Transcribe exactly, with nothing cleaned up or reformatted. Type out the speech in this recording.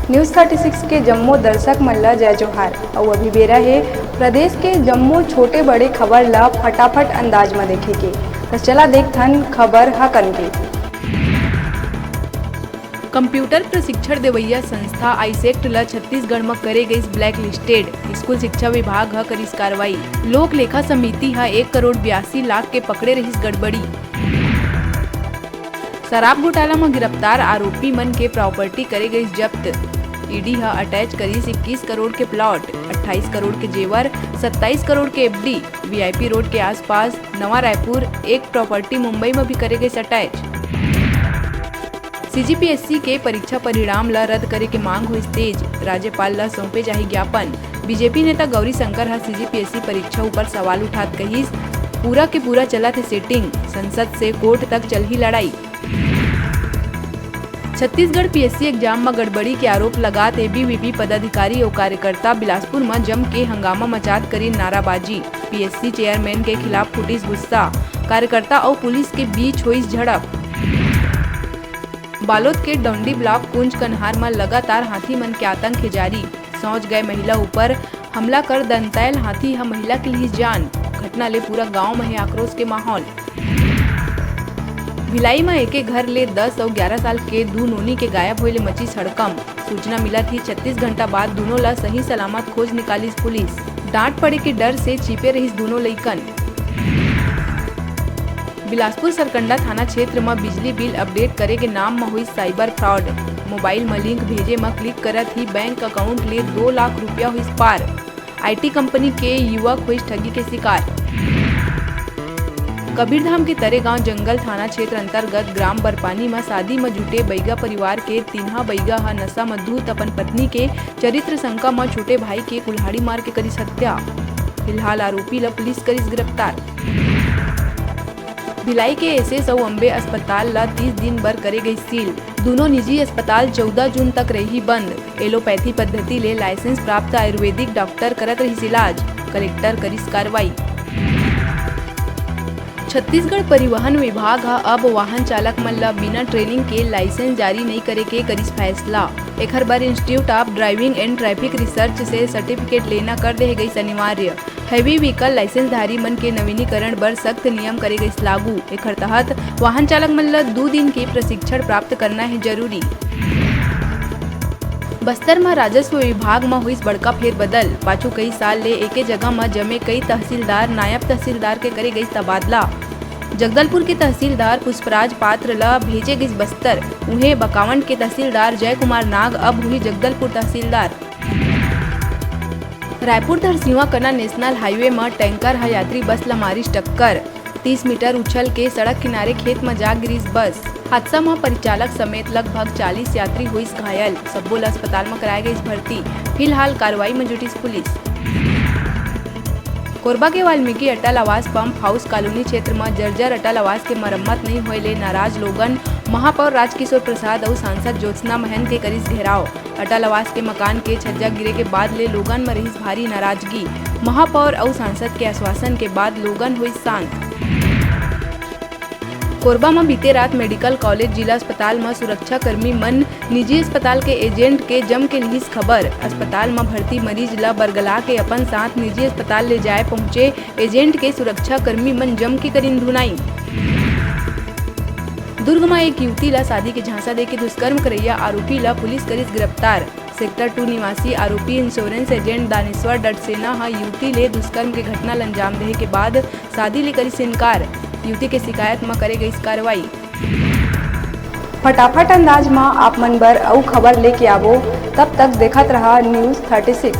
News thirty six के जम्मो दर्शक मन ल जय जोहार। अउ अभी बेरा हे प्रदेश के जम्मो छोटे बड़े खबर ल फटाफट अंदाज म देखे के। त चला देखथन खबर ह कन के। कंप्यूटर प्रशिक्षण देवइया संस्था आइसेक्ट ल छत्तीसगढ़ म करे गइस blacklisted। स्कूल शिक्षा विभाग ह करिस कार्रवाई। लोक लेखा समिति ह एक करोड़ बयासी लाख के पकड़े रहिस गड़बड़ी। शराब घोटाला म गिरफ्तार आरोपी मन के प्रॉपर्टी करे गइस जब्त। ईडी ह अटैच करिस इक्कीस करोड़ के प्लॉट, अट्ठाईस करोड़ के जेवर, सत्ताईस करोड़ के एफडी। वीआईपी रोड के आसपास नवा रायपुर एक प्रॉपर्टी मुंबई म भी करे गइस अटैच। सीजीपीएसई के परीक्षा परिणाम ल रद्द करे के मांग होइस तेज, राज्यपाल ल सौंपे जाही ज्ञापन। बीजेपी नेता गौरी शंकर ह सीजीपीएसई परीक्षा ऊपर सवाल उठात कहिस, पूरा के पूरा चलत हे सेटिंग, संसद से कोर्ट तक चलही लड़ाई। छत्तीसगढ़ पीएससी एग्जाम म गड़बड़ी के आरोप लगात एबीवीपी पदाधिकारी अउ कार्यकर्ता बिलासपुर म जम के हंगामा मचात करिन नाराबाजी। पीएससी चेयरमैन के खिलाफ फूटिस गुस्सा, कार्यकर्ता अउ पुलिस के बीच होइस झड़प। बालोद के डौंडी ब्लॉक कुंज कन्हार म लगातार हाथी मन के आतंक हे जारी। सौंच गए महिला ऊपर हमला कर दंतैल हाथी ह महिला के लिहिस जान। घटना ले पूरा गांव म हे आक्रोश के माहौल। भिलाई म एके घर ले दस अउ ग्यारह साल के दू नोनी के गायब होए ले मचिस हड़कंप। सूचना मिलत ही छत्तीस घंटा बाद दूनों ला सही सलामत खोज निकालिस पुलिस। डांट पड़े के डर से छिपे रहिस दूनों लइकन। बिलासपुर सरकंडा थाना क्षेत्र म बिजली बिल अपडेट करे के नाम म होइस साइबर फ्रॉड। मोबाइल म लिंक भेजे म क्लिक करत ही बैंक अकाउंट ले दो लाख रुपया होइस पार। आईटी कंपनी के युवक होइस ठगी के शिकार। कबीरधाम के तरेगांव जंगल थाना क्षेत्र अंतर्गत ग्राम बरपानी म शादी म जुटे बइगा परिवार के तीनहा बइगा ह नशा म धुत अपन पत्नी के चरित्र शंका म छोटे भाई के कुल्हाड़ी मार के करिस हत्या। फिलहाल आरोपी ल पुलिस करिस गिरफ्तार। भिलाई के एसएस अउ अम्बे अस्पताल ल तीस दिन बर करे गई सील। दूनों निजी अस्पताल चौदह जून तक रही बंद। एलोपैथी पद्धति ले लाइसेंस प्राप्त आयुर्वेदिक डॉक्टर करत रहिस इलाज, कलेक्टर करिस कार्रवाई। छत्तीसगढ़ परिवहन विभाग ह अब वाहन चालक मन ल बिना ट्रेनिंग के लाइसेंस जारी नइ करे के करिस फैसला। एखर बर Institute of Driving and Traffic Research से सर्टिफिकेट लेना कर देहे गइस अनिवार्य। हैवी व्हीकल लाइसेंसधारी मन के नवीनीकरण बर सख्त नियम करे गइस लागू। एखर तहत वाहन चालक मन ल दू दिन के प्रशिक्षण प्राप्त करना हे जरूरी। बस्तर म राजस्व विभाग म होइस बड़का फेरबदल। पाछू कई साल ले एके जगह म जमे कई तहसीलदार, नायब तहसीलदार के करे गइस तबादला। जगदलपुर के तहसीलदार पुष्पराज पात्र ल भेजे गइस बस्तर। उहें, बकावंड के तहसीलदार जय कुमार नाग अब हुई जगदलपुर तहसीलदार। रायपुर धरसीवा कना नेशनल हाईवे म टैंकर ह यात्री बस ल मारिस टक्कर। तीस मीटर उछल के सड़क किनारे खेत म जा गिरिस बस। हादसा म परिचालक समेत लगभग चालीस यात्री होइस घायल। सब्बो ल अस्पताल म कराए गइस भर्ती। फिलहाल कार्रवाई म जुटिस पुलिस। कोरबा के वाल्मीकि अटल आवास पंप हाउस कॉलोनी क्षेत्र म जर्जर अटल आवास के मरम्मत नइ होए ले नाराज लोगन महापौर राजकिशोर प्रसाद अउ सांसद ज्योत्सना महंत के करिस घेराव। अटल आवास के मकान के छज्जा गिरे के बाद ले लोगन म रहिस भारी नाराजगी। महापौर अउ सांसद के आश्वासन के बाद लोगन होइस शांत। कोरबा म बीते रात मेडिकल कॉलेज जिला अस्पताल म सुरक्षाकर्मी मन निजी अस्पताल के एजेंट के जम के लिहिस खबर। अस्पताल म भर्ती मरीज ल बरगला के अपन साथ निजी अस्पताल ले जाए पहुंचे एजेंट के सुरक्षाकर्मी मन जम के करिन धुनाई। दुर्ग म एक युवती ल शादी के झांसा देके दुष्कर्म करइया आरोपी ल पुलिस करिस गिरफ्तार। सेक्टर टू निवासी आरोपी इंश्योरेंस एजेंट दानेश्वर डडसेना ह युवती ले दुष्कर्म के घटना ल अंजाम देहे के बाद शादी ले करिस इनकार। युवती के शिकायत म करे गइस कार्रवाई। फटाफट अंदाज म आप मन बर अउ खबर लेके आबो, तब तक देखत रहा News thirty six।